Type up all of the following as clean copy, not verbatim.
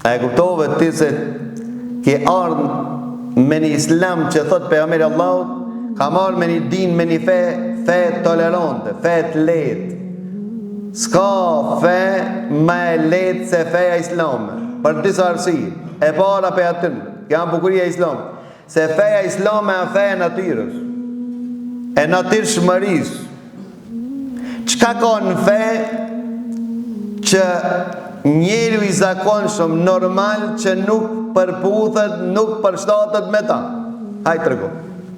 A e kuptove ti se ke ardhë me një islam që thot pejgamberi i Allahut, kam ardhë me një din, me një fe, fe tolerante, fe të lehtë. S'ka fe ma e lehtë se feja islame, për disa arsye. E para prej atyne, kjo a bukuria e islamit. Se feja islame a feja e natyrës, e natyrshmërisë. Çka ka në fe që njeriu i zakonshëm normal që nuk përputhet, nuk përshtatet me ta. Hajt trego.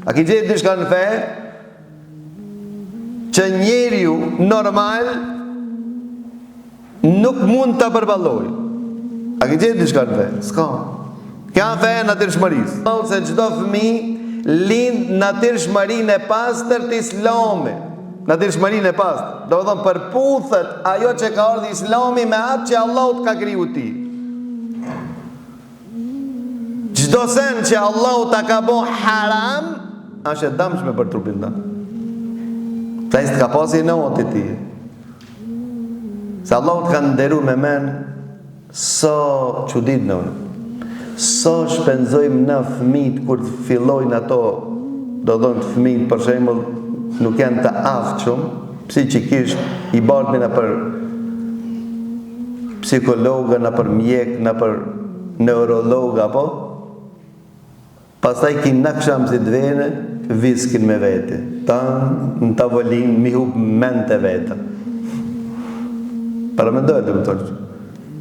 A ki gjetë diçka në fe që njeriu normal Nuk mund ta përballojë. A ke gjetë diçka në fe? S'ka. Kjo a fe e natyrshmërisë. Thotë se çdo fëmijë lind natyrshmërinë e pastër të Islamit. Natyrshmërinë e pastër. Domethonë përputhet ajo që ka ardhë Islami me atë që Allahu të ka kriju ty. Çdo sen që Allahu ta ka bo haram, është e dëmshme për trupin tënd. Se ai s'të ka pas inati ty. Se Allahu të ka nderu me men, sa çuditna unë. Sa shpenzojmë na fëmijët kur të fillojnë ato, do thonë fëmijët për shembull, nuk janë të aftë shumë, psiqikisht i bartmi nëpër psikologa, nëpër mjek, nëpër neurologa, apo? Pastaj ki n'aksham si të vene, viskin me vete. Tan në tavolinë mi hup mendtë e veta. Paramendo të më thosh.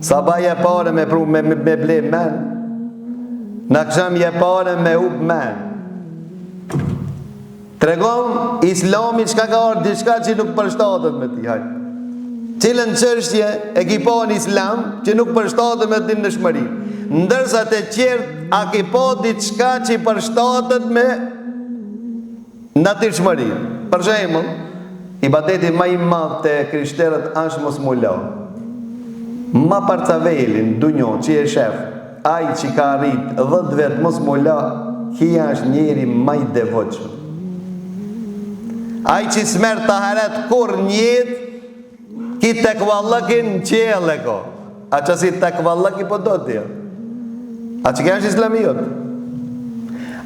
Sabah je pare me pru me, me, me ble men. N'aksham je pare me hup men. Tregon Islami çka ka ardhë diçka që nuk përshtatet me ti, hajt. Cilën çështje e ki pa në Islam që nuk përshtatet me natyrshmëri. Ndërsa te tjerët a ki pa diçka që përshtatet me natyrshmëri. Për shembull, ibadeti ma i madh te krishterët është mos m'u la. Ma parcaveli n'dunjo që e shef, Ai që ka arrit dhet vjet mos m'u la, ky është njeri ma i devotshëm. Ai që s'merr taharet kurrë n'jetë, ky tekvallëkin në qiell e ka. A qasi tekvallëki po do ti? A që kjo është islami jot?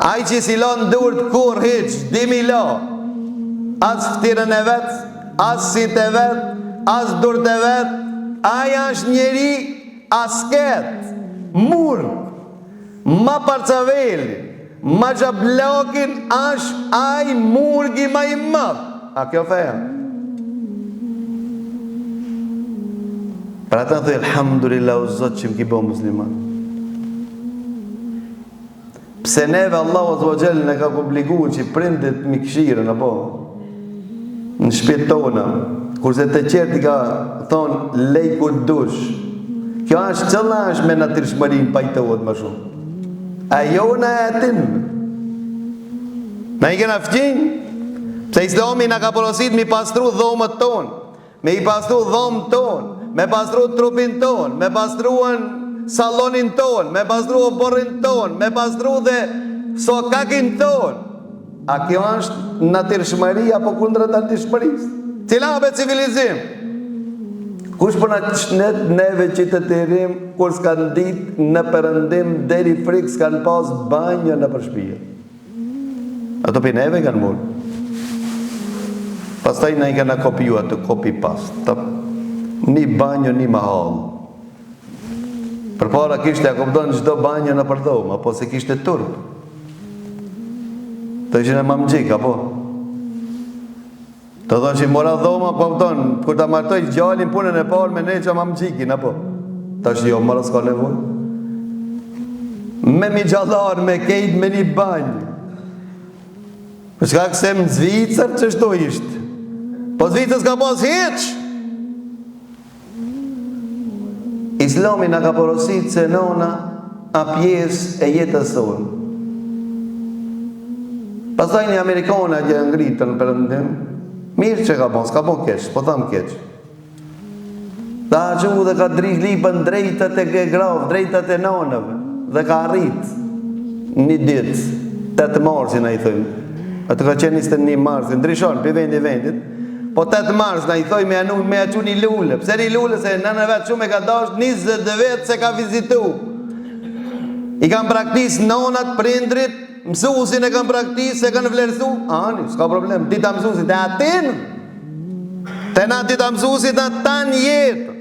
Ai që s'i lan durt kurrë hiç, s'di m'i la. As ftyrën e vet, as sytë e vet, as durt e vet, ai është njeri Asket, murg, ma parcaveli, ma xhablakin asht ai murgi ma i madh. A kjo feja? Për ata thuj, Elhamdulillah, o Zot që më ki bo musliman. Pse neve Allahu Azza wa Jall na ka obligu që prindit m'i kqyrën apo në shtëpitë tona, kurse të tjerët i ka thonë lej kur dush. Kjo është cila është me natyrshmërinë pajtohet më shumë. A jo na e atin. Na i kena fqinj, pse Islami na ka porosit m'i pastru dhomët tonë. Me i pastru dhomë tonë, me pastru trupin tonë, me pastruan sallonin tonë, me pastru oborrin tonë, me pastru dhe sokakin tonë. A kjo është natyrshmëri apo kundra natyrshmërisë? Cila be civilizim? Kush po na çnet neve qytetërim kur s'kanë ditë në perëndim deri frikë s'kanë pas banjo nëpër shpije? Ato prej neve kanë marrë. Pastaj na i kena kopju atë copy paste. Tap, një banjo, një mahallë. Përpara kishte, a kupton, çdo banjo nëpër dhomë, apo se kishte turp. Të ishin e mamgjik, apo? Të thonë që mora dhoma, po kupton, kur ta martoj djalin punën e parë me neqa mamgjikin, apo? Tash jo, mora s'ka nevojë. Me mixhallar, me kejt, me një banjë. Për shkak se në Zvicër qështu ishtë. Po Zvicër s'ka pas hiç! Islami na ka porosit se nona a pjesë e jetës sonë. Pastaj një amerikane që e ngritën në perëndim, mirë që ka bon, s'ka bon keq, po tham keq. Ka qu dhe ka dri lypën drejtat e grave, drejtat e nonëve, dhe ka arrit një ditë, 8 marsin na i thojmë, atë ka qenë 21 marsin, ndryshon, prej vendi vendit, Po 8 mars na i thoj me anu me ja çu një lule. Pse një lule se nënën e vet shumë e ka dashur 20 vjet s'e ka vizitu. I kanë braktis nonat, prindrit, mësusin e kanë braktis, s'e kanë vlerësu. Ani, s'ka problem, dita mësusit, e atin, te na dita mësusit, na tanë jetë.